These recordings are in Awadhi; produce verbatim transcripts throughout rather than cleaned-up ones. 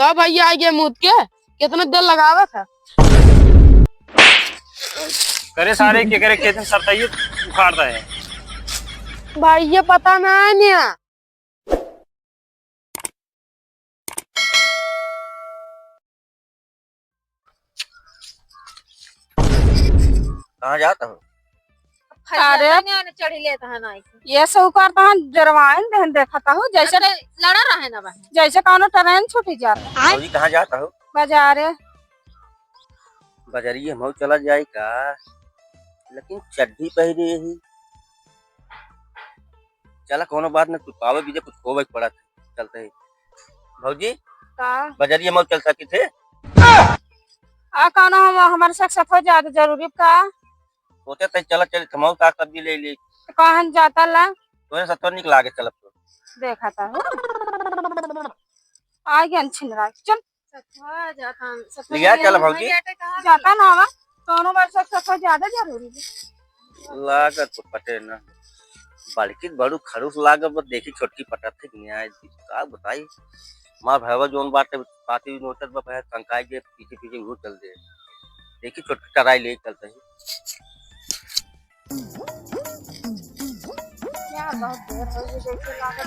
का भैया, आगे मूत के कितना देर लगावत है? करे सारे के करे खेत में सरसैये उखाड़ रहे हैं। भाई, ये पता ना है न्या। कहाँ जात हो? अरे, चढ़ी लेत है ना, ये सब करता है, जरवाइन देहन देखता हो, जैसे अरे, लड़ा रहे ना बहन। जैसे कौनो ट्रेन छूटी जात। भौजी, कहाँ जात हो? बाजारे। बाजारी हम चला जाए का? लेकिन चड्ढी पहिरे ही। चला, कोनो बात न, तू पावे बीजे कुछ होवे के पड़त है। चलते ही। भौजी, का? बाजारी हम चल सकी थे? आ, कौनो हम, हमारे साथ साथ हो ज्यादा जरूरी का? सोचे थे, चला, चल, हम साग सब्जी ले ली। तो कहन जाता ला? तोरे साथ तो निक लागे, चलब तो। देखा था हो। आ गया छिनरा, चल। सतुआ जाता, सतुआ लिया ले चल ले। भौजी। जाता ना हवा, कौनो बार सब सतुआ ज्यादा जरूरी है। लागत तो पटे ना। बड़की बड़ू खड़ूस लागत बा, देखी छोटकी पटत है कि नहीं आए, का बताई। मार भैया जोन बाटे पाती नोचत बा, भैया तंकाई के पीछे पीछे घूर चल दे। देखी छोटकी कराई ले चलते ही। यार, बहुत देर हो गई, जैसे लागत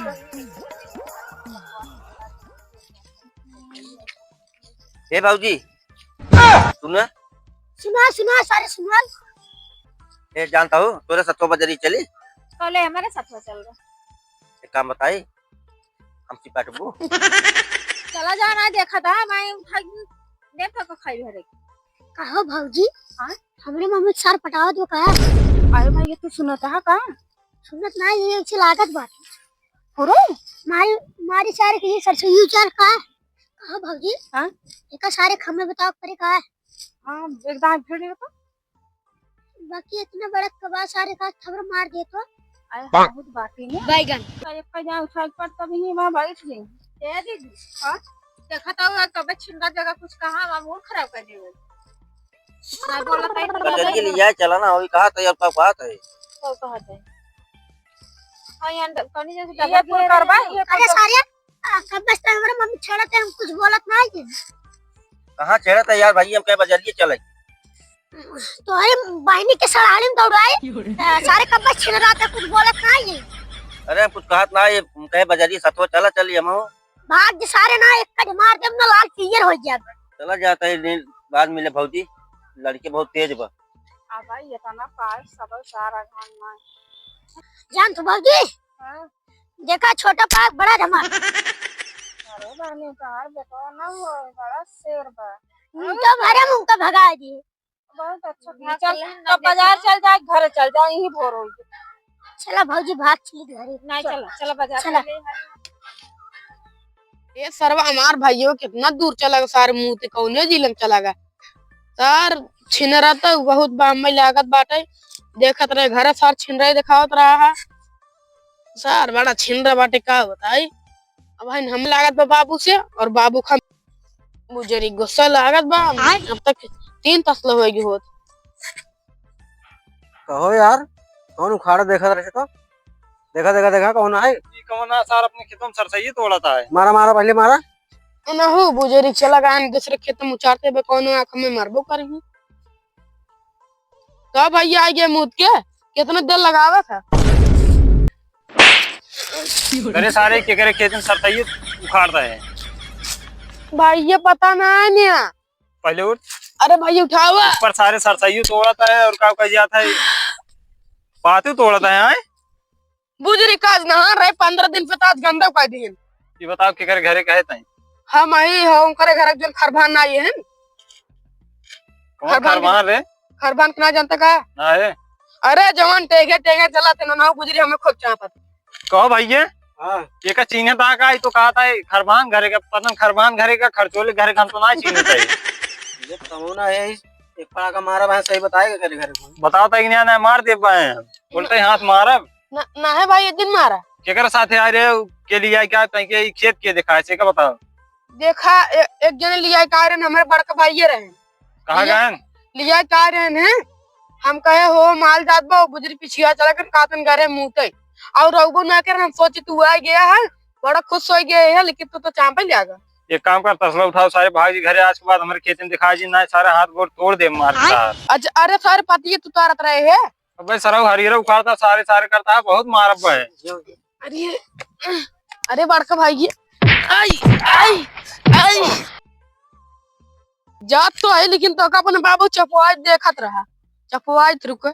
है। ए भौजी, सुन। सुना, सुना, सारे सुना। ए, जानता हूँ, तोरे सतुआ बजरी चली। पहले हमारे सतुआ चल रहा। एक काम बताई, हम चिपटबू। चला जा ना, देखा था, मैं उठा के देख तो खाई भरे। कहो भौजी, हाँ? हमरे मम्मी के सार पटावत हो का? अरे भाई, ये तू सुनत है का? सुनत ना, ये ऐसे लागत बात। अरे? मारी, मारी सारे के ये सरसों यू चार का? कहो भौजी, हाँ? एका सारे खम्मे बताओ परे का? हाँ, एकदम फिर तो। बाकी इतना बड़ा कबाब सारे का थबर मार दे तो। अरे, बहुत बाकी नहीं। बैगन। अरे, का जाए उछाल पर तभी नहीं वहाँ बैठ गई। ए दीदी, हाँ? देखा था वो कब छिंदा जगह कुछ कहाँ, वहाँ मूड खराब कर दिया। ना बोला था इतना बजरिया ले जाए, चला ना, वही कहा था, अब कब कहा था? कब कहा था? हाँ, यहाँ अंदर, कौन जैसे ये डबल कुल करबा, ये कुल अरे कर- सारे, आ, कब से तो हमारे मम्मी छेड़त है, हम कुछ बोलत ना है। कहाँ छेड़त है यार भाई, हम कहे बजरिए चले। तोहरे बहिनी के सड़ाड़ी में दौड़ाए, आ, सारे कब से छेड़ रहा था, कुछ बोलत ना है। अरे हम कुछ कहत ना है, हम कहे बजरिए सतुआ चला चली हम हो। भाग जे सारे ना, एक कट मार देब ना, लाल पीयर हो जाब। चला जाता है, नहीं, बाद में ले भौजी, लड़के बहुत तेज बा। आ भाई, ये तो ना पाए, सब सारा गाँव में। जान तो भौजी, हाँ? देखा छोटा पाक बड़ा धमाल। अरे रानी, तोहार बेटवा ना हो, बड़ा शेर बा। हम तो भरे मुंह का भगा दिए। बहुत अच्छा। चल, तब बाजार चल जाए, घर चल जाए, यही भोर हो गई। चला भौजी, भाग चली घरे। नहीं, चला, चला बाजार चला। चले। ए सरवा, हमार भाइयों कितना दूर चला गया, सारे मुंह ते कौने जिले में चला गया। सार छिनरा तो बहुत बम्बई लागत बाटे, देखत रहे घर सार छिनरा ही देखावत रहा है। सार बड़ा छिनरा बाटे, का बताई। अब हन हम लागत बा बाबू से, और बाबू खा बुजरी गुस्सा लागत बा। आय। अब तक तीन तसला होई गई होत। कहो यार, कौन उखाड़ा देखत रहे तो? देखा, देखा, देखा, कौन आए? ई कौन आ सार अपने खेतों में सरसैया तोड़त है? मारा, मारा, पहले मारा। ना हो, बुजुर्ग चला गए, दूसरे खेत में उचारते बे, कौनो आँख में मारबो करही। का भैया, आगे मूत के कितना देर लगावत है? अरे सारे, के करे खेत में सरसैया उखाड़ रहे हैं। भाई, ये पता ना है न्या। पहले उठ। अरे भाई, उठावा। ऊपर सारे सरसैया तोड़त है और का कह जाता है? पातू तोड़त है, आए? बुजुर्ग का आज नहा रहे, पन्द्रह दिन पे तो आज गंदा कर दिहन। ये बताओ, केकर घरे कहे तई? हम आई हो, उनकरे घर जोन खरभान ना आए हैं। कौन खरभान खरभान रे? खरभान के ना जानता का? ना है। अरे जवान टेगे टेगे चला थे ना, ना बुजुर्ग हमें खूब चापत। कहो भैया। हाँ। ये का चीन्हे ता का, ई तो कहा था, खरभान घरे का, पता न खरभान घरे का, खरचोले घरे का, हम तो ना चीन्हे थे। ये कमौना है, एक पड़ाका मारा भाई, सही बताएगा घरे घरे को। बताओ तो, एक न्या ना मार दे पाए हैं। उल्टे हाथ मारब। ना, ना है भाई, एक दिन मारा। केकर साथे आए रहे, के लिए आए क्या, कहीं के ई खेत के देखा है, से का बताओ? देखा, ए-, एक जने लिया का रहे, हमारे बड़का भाई ये रहे। कहाँ लिया, गए? लिया का रहे हैं? हम कहे, "हो, माल जात बा, बुजुर्ग पिछिया चला कर कातन घरे मुँहते।" और रउबो ना कर, हम सोचे तू आ गया है, बड़ा खुश हो गया है, लेकिन तू तो चांपे लिया गा। एक काम कर, तसला उठाओ, सारे भाग जी घरे। आज के बाद हमरे खेते में दिखाई जी ना, सारे हाथ गोड़ तोड़ दे मार के। अच्छा, अरे सारे पतिये तू तारत रहे है। अबे सरऊ हरियरा उखाड़ता, सारे सारे करता है, बहुत मारब है। अरे, अरे बड़का भाई, ये आई, आई, आई। जात तो है, लेकिन तोका अपने बाबू चपवाई देखत रहा, चपवाई रुक।